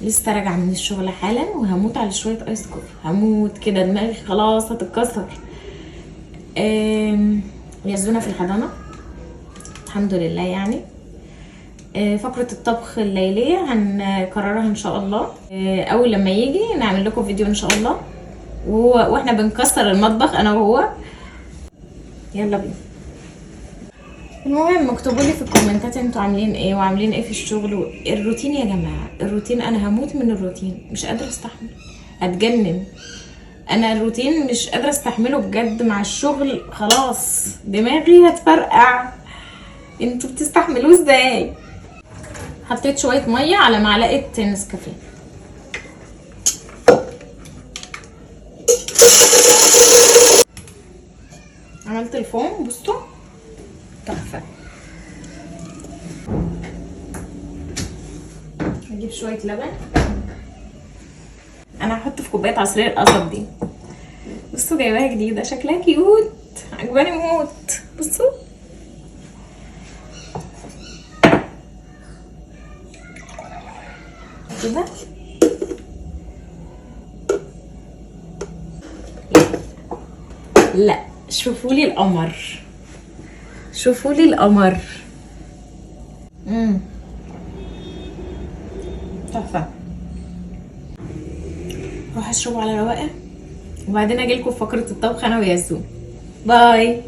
لسه راجعه من الشغل حالا وهموت على شوية ice coffee، هموت كده، دماغي خلاص هتتكسر. يزونا في الحضانة الحمد لله يعني. فقره الطبخ الليلية هنكررها ان شاء الله، اول لما يجي نعمل لكم فيديو ان شاء الله، واحنا بنكسر المطبخ انا وهو. يلا بينا. المهم اكتبوا لي في الكومنتات انتوا عاملين ايه وعاملين ايه في الشغل. الروتين يا جماعة، الروتين انا هموت من الروتين، مش قادرة استحمل، هتجنن انا. الروتين مش قادرة استحمله بجد مع الشغل، خلاص دماغي هتفرقع. انتوا بتستحملوه ازاي؟ حطيت شوية مية على معلقه نسكافيه. عملت الفوم، بصوا تحفة. هجيب شوية لبن، انا هحط في كوباية عصير القصب دي. بصوا جايباها جديدة، شكلها cute، عجباني موت. بصوا كده. لا شوفوا لي القمر، شوفوا لي القمر. تحفة. روح اشربوا على رواقه وبعدين اجيلكم في فقره الطبخ انا وياسو. باي.